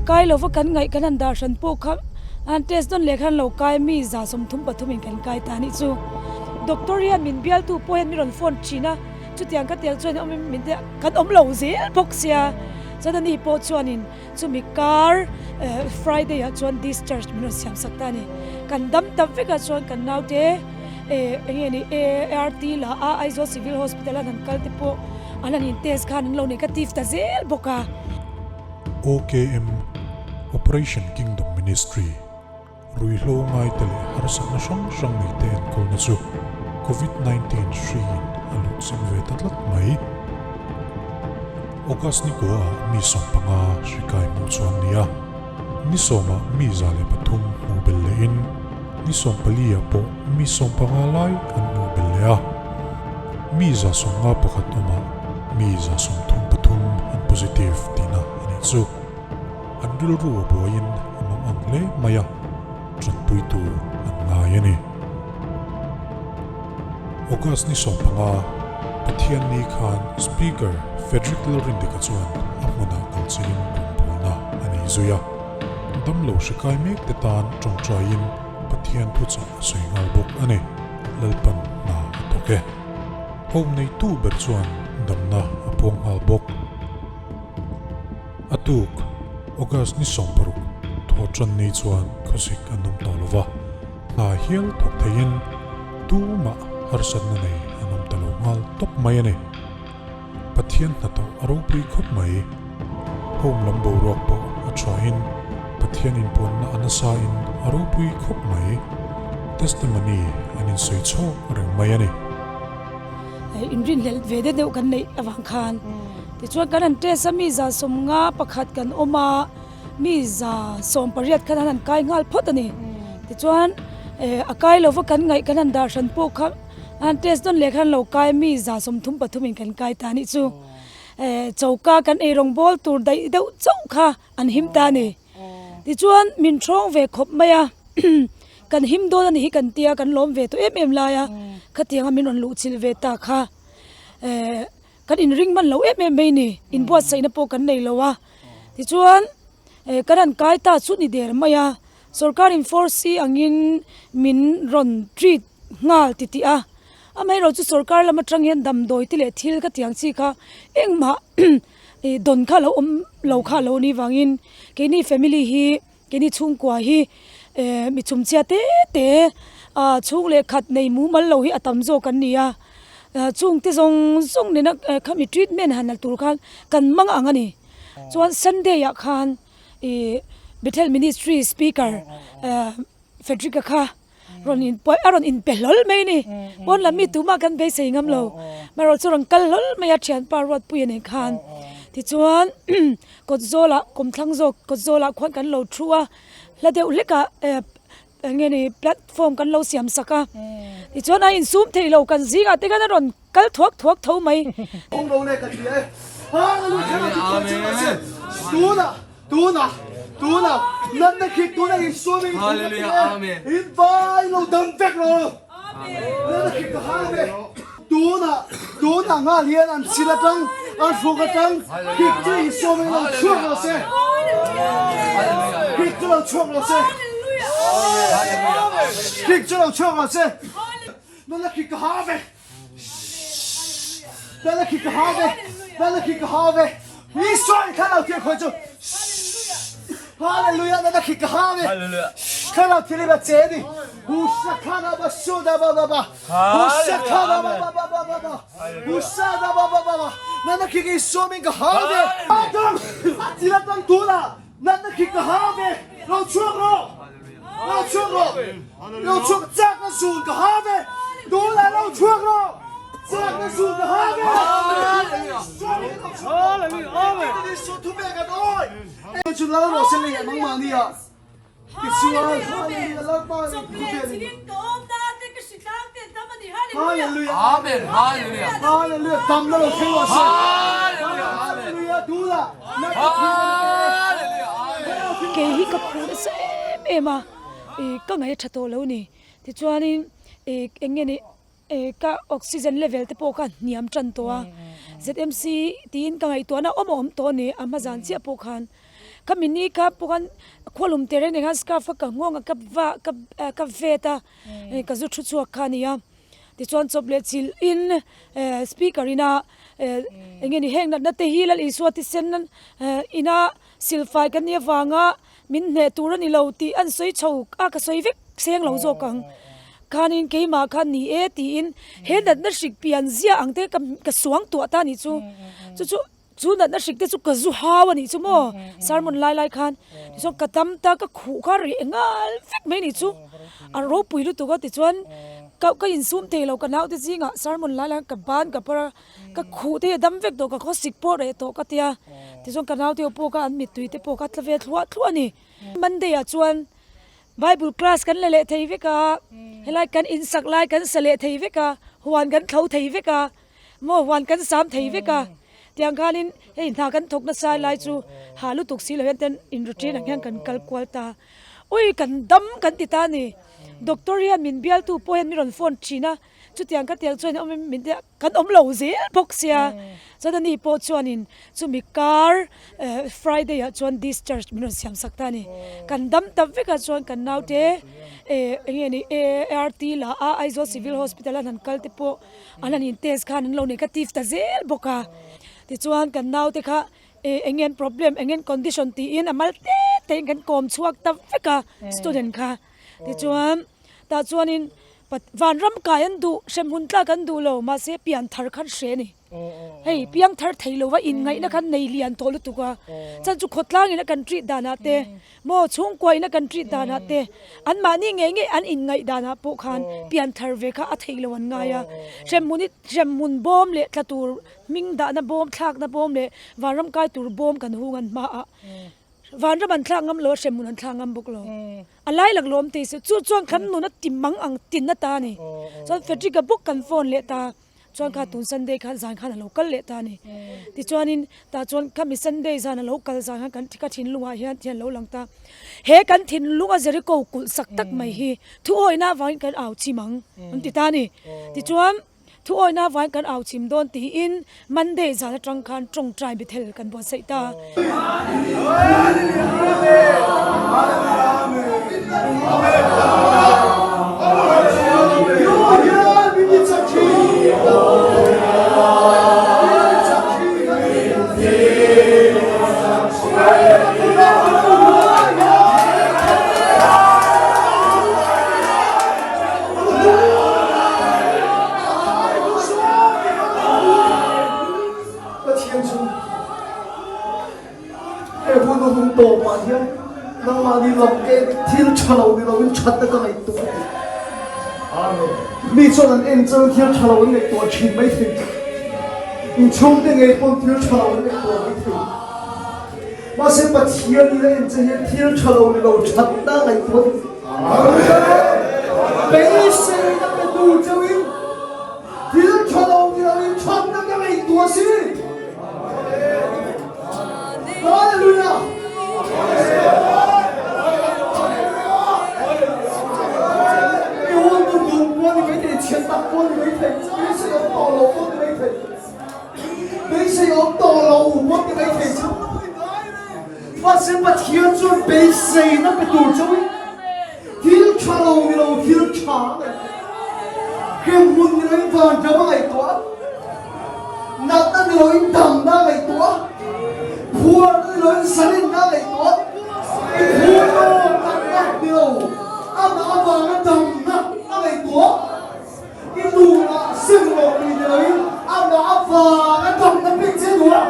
kai lova kan ngaih kan han dah hran pawh kha an test dawn leh khan lo kai mi 133 in kan kai ta anih chu. Doctor hian min bialtu pawh hian min rawn phone thin a, chutiang ka tel chuan awm in min te kan awm lo zel bawk sia. Chuan ani pawh chuanin chumi kar Friday ah chuan discharge min rawn siam sak ta a ni. Kan dam ta vek ah chuan kan naute eng nge ni ART la a Aizawl Civil Hospital a han kal te pawh an han in test khan an lo negative ta zel bawk a. OKM, Operation Kingdom Ministry, Ruihhlo ngaite leh harsatna hrang hrang neite enkawlna chu Covid 19 hriin a lut zing ve ta tlat mai. August ni kua ah mi 15 hri kai hmuh chuan ni a, ni sawmah mi 103 hmuh belh lehin ni 14 ah pawh mi 15 lai an hmuh belh leh a, mi 151 awmah mi 33 an positive tihna a nih chu. An rilru a buaiin a mang ang hle mai a, tanpuitu an ngai a ni. August ni 15, Pathianni khan Speaker Frederick Lalrindika chuan a hmunah kal chilin rawngbawlna a nei zui a. Damlo hri kai mek te tan tawngtaiin Pathian thuchah a sawi nghal bawk a ni. Lalpan hna a thawk e. Home neitu ber chuan damna a puang nghal bawk. A tuk, August ni 16, thaw tan ni chuan khawsik an awm tawh lo va, hna hial thawk theiin tumah harsatna nei an awm ta lo nghal tawp mai a ni. Pathian hnathawh a ropui khawp mai. Home lam boruak pawh a thain Pathian inpuanna a nasain a ropui khawp mai. Testimony an insawi chhawk reng mai a ni. Inrinhlelh ve deuh deuh kan neih avang khan tichuan kan han test a, mi 51 kan awm a, mi 18 khan an han kai nghal phawt a ni. Tichuan a kai lova kan ngaih kan han dah hran pawh kha an han test dawn leh khan lo kai mi 33 in kan kai ta a nih chu. Choka kan eirawng bawl tur daih deuh chauh kha an him ta a ni. Tichuan min thawng ve khawp mai a, kan him dawn a nih hi kan tia kan lawm ve tawh em em lai a, khatianga min rawn luh chilh ve ta kha eh kan inring hman lo em em mai ni, inbuatsaihna pawh kan nei lo a. Tichuan eh kan han kai ta chu ni der mai a, sorkarin force angin min rawn treat nghal ti tih a, amaherawhchu chu sorkar lam atang hian damdawi te leh thil khatiang chi kha engmah Ih dawn kha lo awm lo kha lo ni vangin keini family hi keini chhungkua hi eh mi chhumchhia te te ah chhung leh khat nei mumal lo hi a tam zawk an ni a ah chungte zawng zawng nena khami treatment han la tur khan kan mang ang a ni chuan sunday ah khan ih bethel ministry speaker eh Frederick a kha. Rawn in a rawn in pe hlawl mai a ni. Pawn lam mi tumah kan beisei ngam lo. Marawh chu rawn kal hlawl mai a thianpa Ruatpuia nen khan. Tichuan kawt zawlah kawmthlang zawk kawt zawlah khuan kan lo thu a, hla deuh hlekah eh eng nge ni platform kan lo siam sak a. Tichuan a insum theih lo kan zingah te khan a rawn kal thuak thuak tho mai. Tuna, tuna, natna khik tuna Isua min thih na tih e, in vai lo dam vek lo. Natna khik ka hal ve. Tuna, tuna nghal hian an chil atang, an hruk atang, khik chu Isua min lo chhuak lo se. Khik chu lo chhuak lo se. Khik chu lo chhuak lo se. Natna khik ka hal ve. Bella khi ka hau ve Bella khi ka hau ve Isua in thlarau thil khawi chu Hallelujah na khi ka hau ve Thlarau thil ba che ni Husha khana ba suda ba ba ba Husha khana ba ba ba ba ba ba Husha da ba ba ba ba Na na khi Isua min ka hau ve Adam Atila tang tuna Na na khi ka hau ve Lo chuak ro Lo chhuak rawh! Lo chhuak chak na zun ka ha ve! Tunah lo chhuak rawh! Chak na zun ka ha ve! Isua thu pek an awi! Chu lal rawh se lei nangmah nia tichuan Hallelujah Lalpa khawvel in Hallelujah Amen Hallelujah Hallelujah damna lo thleng rawh se Hallelujah tunah Kei hi ka phu nasa em em a, ih ka ngaih a tha tawh lo ni. Tichuanin ih eng nge ni ih ka oxygen level te pawh kha hniam tan tawh a, ZMC tiin ka ngaihtuahna awm a awm tawh a ni a hma zan chiah pawh khan. Khami ni kha pawh khan khualum te reng reng a scarf kha ka nghawng a ka va ka ka vet a ka zu thu chhuak kha a ni a. Tichuan chawp leh chilh in speaker ina eng nge ni heng natna te hi Lal Isua thisen ina silfai kan nih avanga min hneh tur a ni lo tih an sawi chho a ka sawi vek seng lo zawk ang. Khanin keimah khan ni e tiin he natna hrik pian zia ang te ka suang tuah ta a nih chu. Chu chu Chu natna hrik te chu ka zu hau a nih chu maw sermon lai lai khan tichuan ka tam ta ka khuh kha reh nghal vek mai nih chu a ropui lutuk a tichuan ka ka insum thei lo ka naute zingah sermon lai lai khan ka ban ka par a ka khuh te hi a dam vek tawh ka khawsik pawh reh tawh ka tia tichuan ka naute ho pawh kha an mittui te pawh kha tla ve thluah thluah a ni Monday ah chuan Bible class kan la leh thei vek a helai kan insak lai kan sa leh thei vek a huan kan thlo thei vek a. Maw huan kan sam thei vek a, tiang khanin hei hna kan thawk nasa lai chu ha lutuk si lo hian ten in routine ang hian kan kal kual ta. Ui kan dam kan ti ta a ni. Doctor hian min bialtu pawh hian min rawn phone thin a, chutiang ka tiang chuan awm in min tia kan awm lo zel bawk sia. Chuan ani pawh chuanin chumi kar Friday ah chuan discharge min rawn siam sak ta a ni. Kan dam ta vek a chuan kan naute eng nge ni ART la a Aizawl Civil Hospital a han kal te pawh An han in test khan an lo negative ta zel bawk a, tichuan kan naute kha eh eng nge an problem eng nge an condition tiin a mal te te in kan kawm chhuak ta vek a student kha, tichuan tah chuanin vanram kai an duh hremhmun tlak an duh lo mahse pian thar khan hre a ni. Hei piang thar thei lova inngaihna khan nei lian tawh lutuk a, chuan chu khawtlang ina kan treat danah te maw chhungkua ina kan treat danah te anmahni ngei ngei an inngaih danah pawh khan pian thar ve kha a theih lo an ngai a, hremhmun hi hremhmun bawm leh tla tur hming dahna bawm thlakna bawm leh vanram kai tur bawm kan hung an hmaah vanram an thlak ngam lo a hremhmun an thlak ngam bawk lo a lai lak lawm thei se chu chuan kan nun a ti mang ang tin ata a ni chuan Frederick-a bawk kan phone leh ta. Chuan kha tun Sunday khan zan khan a lo kal leh ta a ni. Tichuanin tah chuan khami Sunday zan a lo kal zan khan kan ka thinlungah hian thian lo lang ta. He kan thinlunga Jericho kulh sak tak mai hi thuawihna avangin kan au chim ang an ti ta a ni. Tichuan thuawihna avangin kan au chim dawn tiin Monday zan atang khan tawngtai Bethel kan buatsaih ta. Pathian chu he hun a hun tawpah hian nangmahni lam ke thil tha lo ni loin thatna ka ngaihtuah a ti. Mi chuan an en chuan thil tha lo an ngaihtuah thin mai thei. Inchhungte ngei pawn thil tha lo an ngaihtuah mai thei. Mahse Pathian in a en che hian thil tha lo ni lo thatna ngaihtuah a ti. Beiseina pe tu chauhin Thil tha lo ni lo in thatna ka ngaihtuah a si. Hallelujah! I hun tu duh pawh ni maithei, chhiat tak pawh ni maithei, beisei awm tawh lo pawh ni maithei, beisei awm tawh lo pawh ni maithei chu. Mahse Pathian chuan beiseina pe tur chauhin Thil tha lo ni lo thil tha a ngaihtuah. Hremhmun ni loin vanram a ngaihtuah. Natna ni loin damna a ngaihtuah. Phuarna ni loin zalenna a ngaihtuah. I phur lo natna ni lo amah avanga damna a ngaihtuah. I lunah sem rawh tih ni loin amah avanga damna pek che duh a.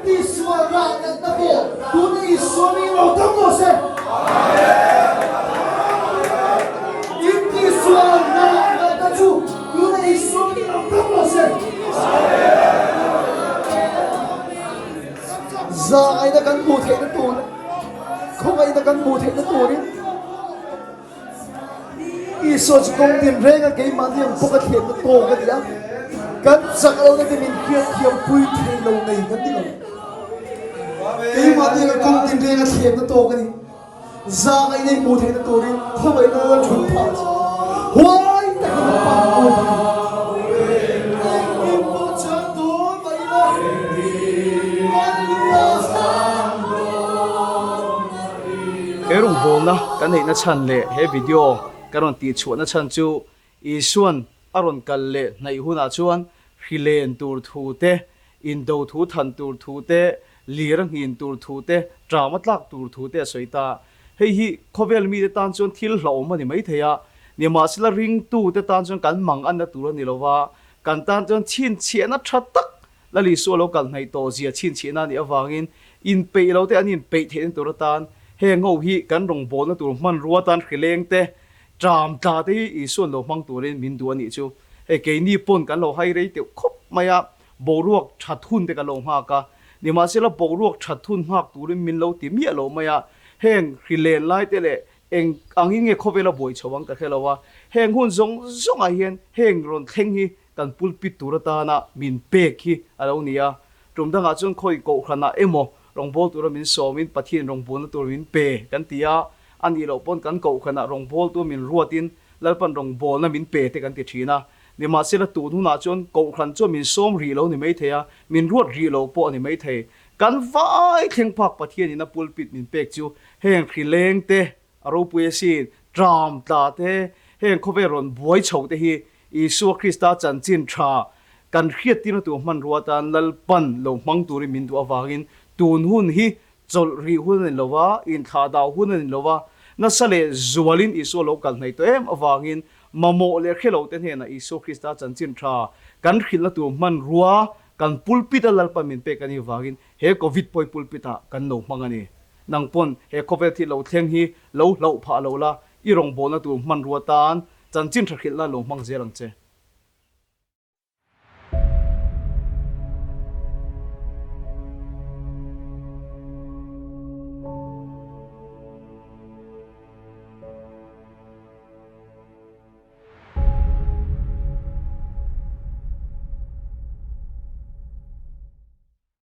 tisual rah natna pawh tuna Isua mi lo dam rawh se. In tisual rah natna chu tuna Isua mi lo dam rawh se. Zaina kan hmuh theihna tur, khawngaihna kan hmuh theihna turin Isua chu kawng din reng a, keimahni ang bawk a thlenna tawk a ni a, kan chak lohna te min hriat thiam pui thei lo nei kan ti lo. Keimahni ang kawng din reng a thlenna tawk a ni. Zahngaihna i hmuh theihna turin khawngaihna lal thut phah che. Huai takin a pan awn a ni. Engkim pawh chuan dawn mah ila, Hallelujah! He rawngbawlna kan neihna chhan leh he video kan rawn tihchhuahna chhan chu Isua'n a rawn kal leh hnaih hunah chuan hrilen tur thu te, indo thu than tur thu te, lir a nghin tur thu te, ṭam a tlak tur thu te a sawi ta. Hei hi khawvel mite tan chuan thil hlauhawm a ni mai thei a, nimahsela ringtute tan chuan kan mang anna tur a ni lo va, kan tan chuan chhinchhiahna ṭha tak Lal Isua lo kal hnaih tawh zia chhinchhiahna a nih avangin inpeih lo te an inpeih theihna tur atan heng ho hi kan rawngbawlna tur hmanrua atan hrileng te, ṭam tla te hi Isua'n lo hmang turin min duh a nih chu. Hei keini pawn kan lo hai rei teuh khawp mai a, boruak ṭhat hun te kan lo nghak a, nimahsela boruak ṭhat hun nghak turin min lo ti miah lo mai a, heng hrilen lai te leh eng angin nge khawvela buai chho ang ka hre lo a, heng hun zawng zawngah hian heng rawn thleng hi Kan pulpit tur atana min pek hi a lo ni a, tum dangah chuan khawi kohhranah emaw rawngbâwl tura min sawmin Pathian rawngbâwlna tur min pe kan ti a, a nih loh pawn kan kohhranah rawngbâwltu min ruatin Lalpan rawngbâwlna min pe te kan ti thin a. Nimahsela tun hunah chuan kohhran chuan min sawm rih lo ni maithei a, min ruat rih lo pawh a ni maithei. Kan vai thleng phak Pathianin a pulpit min pek chu heng hrileng te, A ropui asin, tram tla te, heng khawvel rawn buai chho te hi Isua Krista chanchin tha kan hriattirna tur hmanrua atan Lalpan lo hmang turin min duh avangin tun hun hi chawlh rih hun a ni lo va, inthlah dau hun a ni lo va, nasa leh zualin Isua lo kal hnaih tawh em avangin mamawh leh hre lo te hnenah Isua Krista chanchin tha kan hrilhna tur hmanrua kan pulpit a Lalpan min pek a nih avangin he Covid pawi pulpit ah kan lo hmang a ni. Nang pawn he khawvel thil lo thleng hi lo hlauh phah lo la, i rawngbawlna tur hmanrua tan chanchin tha hrilhna lo hmang zel ang che.